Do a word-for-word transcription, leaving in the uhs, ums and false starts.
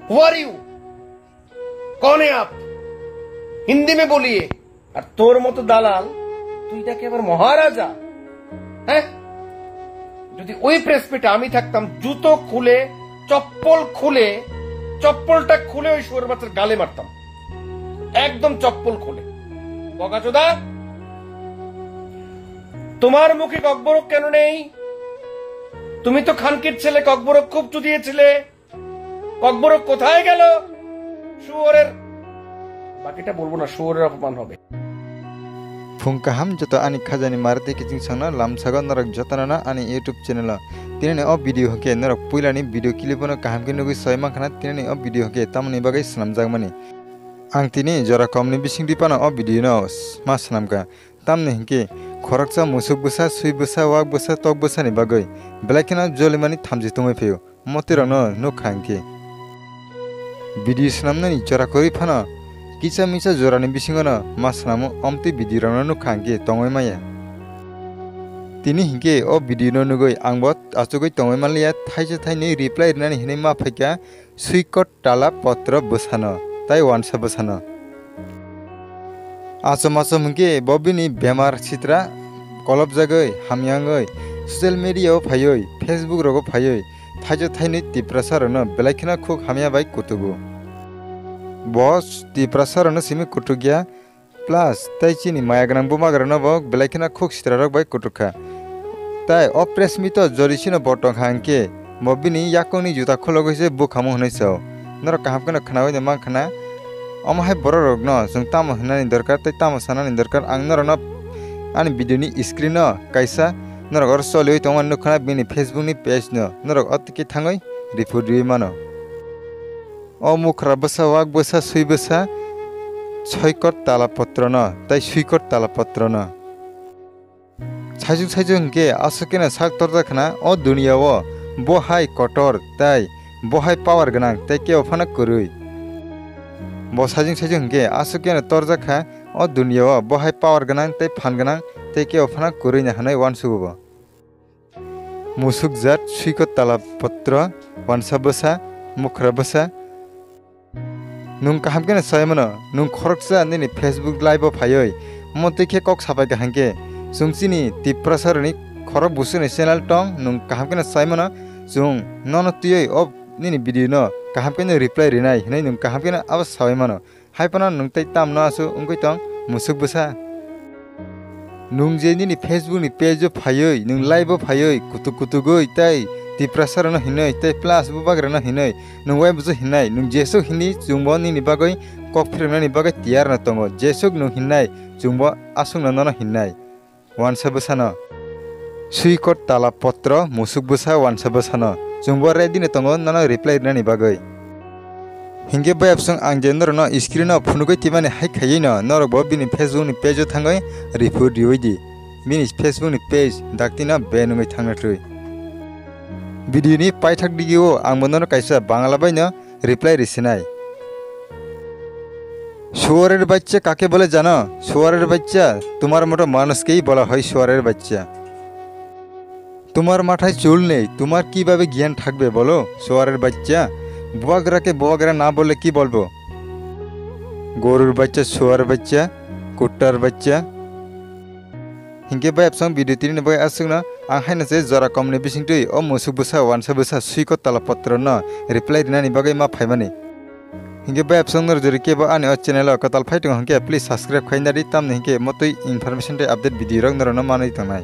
Who are you? कौन है आप? हिंदी में बोलिए। আর তোর মতো দালাল, তুই নাকি আবার মহারাজা? হ্যাঁ, যদি ওই প্রেস মিটে আমি থাকতাম, জুতো খুলে, চপ্পল খুলে, চপ্পলটা খুলে ওই শুয়োর বাচ্চার গালে মারতাম, একদম চপ্পল খুলে। বকাচোদা, তোমার মুখে ককবরক কেন নেই? তুমি তো খানকির ছেলে, ককবরক খুব চুদিয়েছিলে। ককবরক কোথায় গেল? শুয়োরের, বাকিটা বলবো না, শুয়োরের অপমান হবে। Phung kaham joto ani khajani mari tei kiching songno lamsago norok jotono no ani YouTube channel o. Tinini o video hwnkhe norok puilani video clip no kaham khe nugwi soi mankha na tinini o video hwnkhe tamoni bagwi swnamjakmani. Ang tini jora komni bisingtwi phano o video no s-, ma swnamkha. Tamni hinkhe khoroksa musuk bwsa, swi bwsa, wak bwsa, tok bwsani bagwi belai kheno jolimani thamchi tongwi phio. Motirokno nukha hinkhe. Video swnamnani jora kwrwi phano kisa misa jorani bisingono ma swnamo, omtwi video rokno nukha hinkhe tongwi maya. Tini hinkhe o video no nugwi angbo achugwi tongwi manliya, thaisa thainwi reply rinani hinwi ma phaikha Swikot tala potro bwsano tai wansa bwsano. Achom achom hinkhe bo bini bemar sitra kolopjagwi hamyangwi social media o phaiwi, Facebook rogo phaiwi thaisa thainwi Tiprasa rokno belai kheno khuk hamya bai kutugo. Bo Tiprasa rokno simi kutukya, plus tei chini maya gwnang bubagrano bo belai kheno khuk sitrarok bai kutukha. Tai o press meet o jodi sino bo tongkha hinkhe bo bini yakungni juta khulogwi se bukhamu hwnwi sao. Norok kaham kheno khnaui de mankha na. Omo hai borok rokno chwng tamo hwnani dorkar tei tamo sanani dorkar, ang norokno ani video ni screen o kaisa norok oro choliui tongmani nukha na bini Facebook ni page no, norok o tike thangwi report riui mano. O mukhra bwsa, wak bwsa, swi bwsa, soikot tala potrono tai swikot tala potrono. Saichung saichung hinkhe aswk khe sak torjak khna o duniya o bo hai kotor tai bo hai power gwnang tei kebo phano kwrwi. Bo saichung saichung hinkhe aswk khe torjak kha o duniya o bo hai power gwnang tei phan gwnang tei kebo phano kwrwi na hwnwi uansugo bo. Musuk jat, swikot tala potro, wansa bwsa, mukhra bwsa. Nwng kaham kheno sai mano, nwng khoroksa nini Facebook live o phaiwi, omo twi khe kok sapai kaham khe, chwng chini Tiprasa rokni khorok busuni channel tong, nwng kaham kheno sai mano, chwng nono twiwi o nini video no kaham kheno reply rinai hinwi nwng kaham kheno abo saui mano. Hai phano nwng tei tamno aswk wngwi tong, musuk bwsa? Nwng je nini Facebook ni page o phaiwi, nwng live o phaiwi, kutuk kutugwi tei Tiprasa rokno hinwi tei plus bubagrano hinwi nwng uaibwswk hinnai, nwng jeswk hinwi chwngbo nini bagwi kok phiroknani bagwi tiyar no tongo, jeswk nwng hinnai chwngbo aswkno nono hinnai. Wansa bwsano. Swikot tala potro musuk bwsa wansa bwsano. Chwngbo ready no tongo nono reply rinani bagwi. Hinkhe bayapsong ang je norokno screen o phunugwi twimani hai khaiwi no norokbo bini Facebook ni page o thangwi report riui di. Bini Facebook ni page dakti no ban wngwi thangna thwi. Video ni paithak digi o angbo nono kaisa Bangla bai no reply risinai. শুয়োরের বাচ্চা কাকে বলে জানো? শুয়োরের বাচ্চা, তোমার মতো মানুষকেই বলা হয় শুয়োরের বাচ্চা। তোমার মাথায় চুল নেই, তোমার কিভাবে জ্ঞান থাকবে বলো? শুয়োরের বাচ্চা, বুয়াগ্রাকে বুয়াগ্রা না বললে কি বলবো? গরুর বাচ্চা, শুয়োরের বাচ্চা, কুত্তার বাচ্চা। Hinkhe bayapsong video tini bagwi aswkno ang haino se jora komni bisingtwi o musuk bwsa wansa bwsa swikot tala potro no reply rinani bagwi ma phaimani. Hinkhe bayapsong norok jori kebo ani o channel o kwtal phai tongo hinkhe please subscribe khaina di, tamni hinkhe motwi information tei update video rok norokno manwi tongnai.